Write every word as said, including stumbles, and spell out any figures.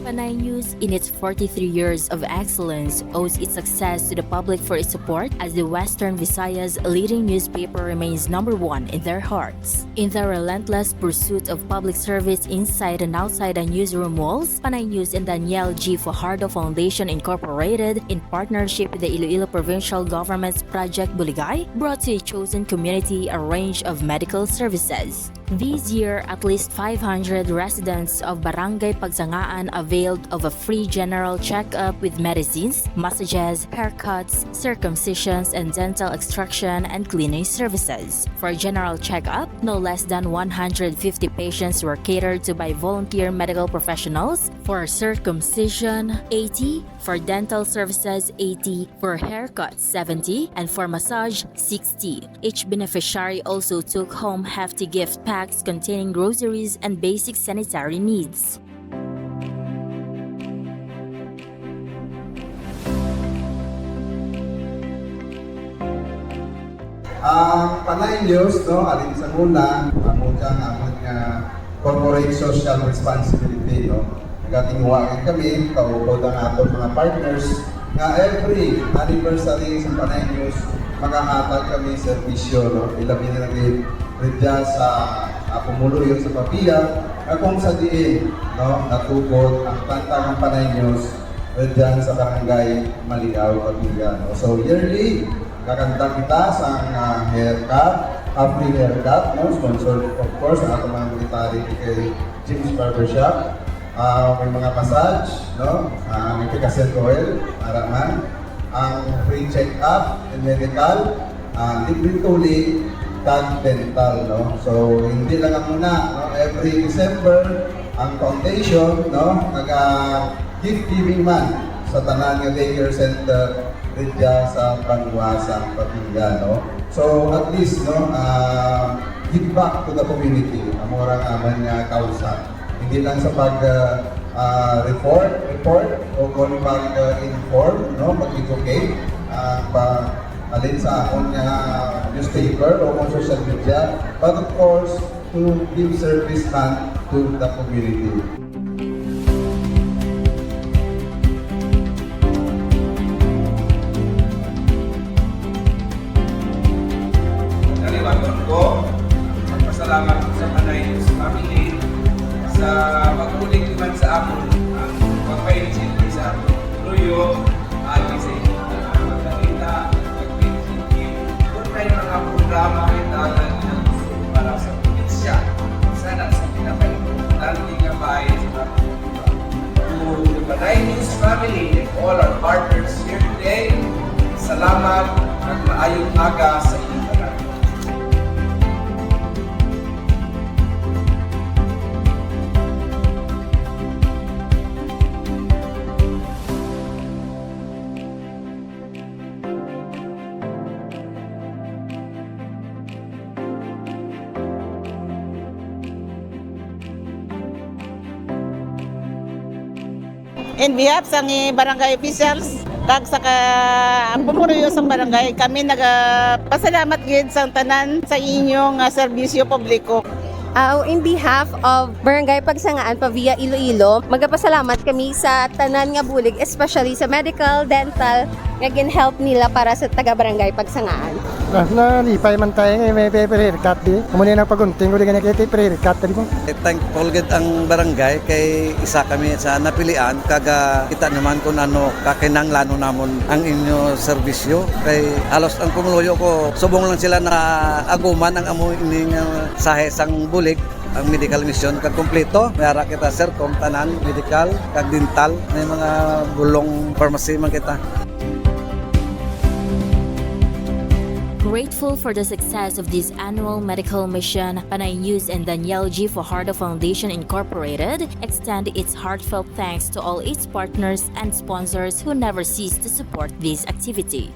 Panay News, in its forty-three years of excellence, owes its success to the public for its support, as the Western Visayas' leading newspaper remains number one in their hearts. In the relentless pursuit of public service inside and outside the newsroom walls, Panay News and Danielle G. Fajardo Foundation Incorporated, in partnership with the Iloilo Provincial Government's Project Buligay, brought to a chosen community a range of medical services. This year, at least five hundred residents of Barangay Pagsangaan availed of a free general checkup with medicines, massages, haircuts, circumcisions, and dental extraction and cleaning services. For general checkup, no less than one hundred fifty patients were catered to by volunteer medical professionals. For circumcision, eighty. For dental services, eighty. For haircuts, seventy. And for massage, sixty. Each beneficiary also took home hefty gift packs containing groceries and basic sanitary needs. Ang Panay News, no, halin sa una, amo dyan, amo nga corporate social responsibility, no? Nagatinguha gid kami, kaupod ang aton mga partners, nga every anniversary sa Panay News, makahatag kami serbisyo, no? Ilabi na lagi rugya sa, ah, pumuluyo sa Pavia, nga kung sa diin, no, natubod ang planta ng Panay News, eh, dyan sa Barangay Maliaw, Pavia, no? So, yearly, kakanta kita sa, ah, haircut, a free haircut, no? Sponsored, of course, ang ato mga military kay Jim's Barbershop. Ah, may mga massage, no? Ah, may picassette oil, ara man. Ang free check-up and medical, ah, libre tuli, kag dental, no? So, hindi lang ang una, no? Every December, ang foundation, no, naga gift giving man sa tanan nga daycare center didya sa banwa sang Pavia, no? So, at least, no, ah, give back to the community, amo ra ang aman nga kausa. Hindi lang sa pag, ah, ah, report, report, o kon pag, ah, inform, no, pag-educate, ah, pa, alin sa akon nga newspaper o kon social media, but of course, to give service man to the community. Kaliwaton ko, magpasalamat sa Panay News family sa pagbulig naman sa amon ang pagpainit sa amon luyo, agi sa inyo nga mga balita, pagpinit, kung may mga programa kita nga ginagusto para sa probinsya, sana sa pinakaimportante nga bahin sa to the Panay News family and all our partners here today. Salamat at maayong aga sa inyong tanan. In behalf sang barangay officials kag sa ka-, ang pumunuyo sang barangay, kami nagapasalamat gid sang tanan sa inyong, ah, serbisyo publiko. Ah, in behalf of Barangay Pagsangaan, Pavia, Iloilo, magapasalamat kami sa tanan nga bulig, especially sa medical, dental, nga gin-help nila para sa taga Barangay Pagsangaan. Ah, nalipay man tayo nga may, may free haircut di. Amo ni ang pagunting ko di gani kay free haircut di mo. Eh, thankful gid ang barangay kay isa kami sa napilian, kag, ah, kita naman kung ano kakinahanglanon namon ang inyo serbisyo. Kay halos ang pumuluyo ko, subong lang sila na aguman ang amo ining, ah, sahe sang bulig. Ang medical mission kag kompleto. May ara kita, sir, kung tanan, medical, kag dental. May mga bulong pharmacy man kita. Grateful for the success of this annual medical mission, Panay News and Danielle G. Fajardo Foundation Incorporated extend its heartfelt thanks to all its partners and sponsors who never cease to support this activity.